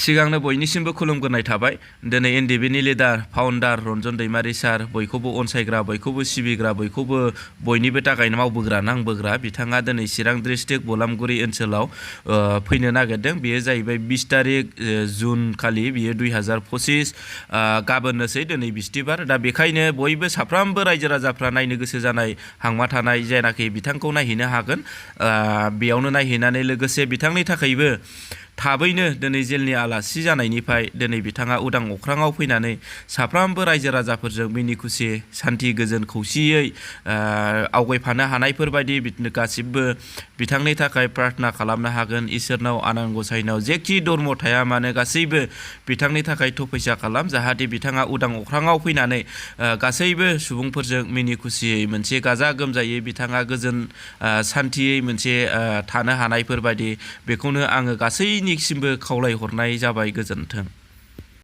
सिगांनो बयनिसिमबो खुलुमगोरनाय थाबाय दिनै एनडिबिनि लिडार फाउन्डार रन्जन दैमारि सार बयखौबो अनसायग्रा बयखौबो सिबिग्रा बयखौबो बयनिबो थाखाय मावबोग्रा नांबोग्रा बिथाङा दिनै चिरां डिस्ट्रिक्ट बलामगुरि ओनसोलाव फैनो नागिरदों। बेयो जाहैबाय 20 तारिख जुन खालि बियो 2025 गाबोननोसै दिनै बिस्थिबार। दा बेखायनो बयबो साफ्रोमबो रायजो राजाफ्रा नायनो गोसो जानाय हांमा थानाय जायनाखि बिथांखौ नायहैनो हागोन बेयावनो नायहैनानै लोगोसे बिथांनि थाखायबो थाबैनो दिनै जेलनि आलासि जानायनिफ्राय दिनै बिथाङा उदां अख्राङाव फैनानै साफ्रोमबो रायजो राजाफोरजों मिनि खुसि सान्थि गोजोन खौसेयै आवगायफानो हानायफोरबायदि गासिबो बिथांनि थाखाय प्रार्थना खालामनो हागोन। इसोरनाव आनान गसाइनाव जेखि धर्म थाया मानो गासैबो बिथांनि थाखाय थफैसा खालाम जाहाथे बिथाङा उदां अख्राङाव फैनानै गासैबो सुबुंफोरजों मिनि खुसियै मोनसे गाजा गोमजायै बिथाङा गोजोन सान्थियै मोनसे थानो हानायफोरबायदि बेखौनो आङो गासैनिसिमबो खावलायहरनाय जाबाय। गोजोन्थों।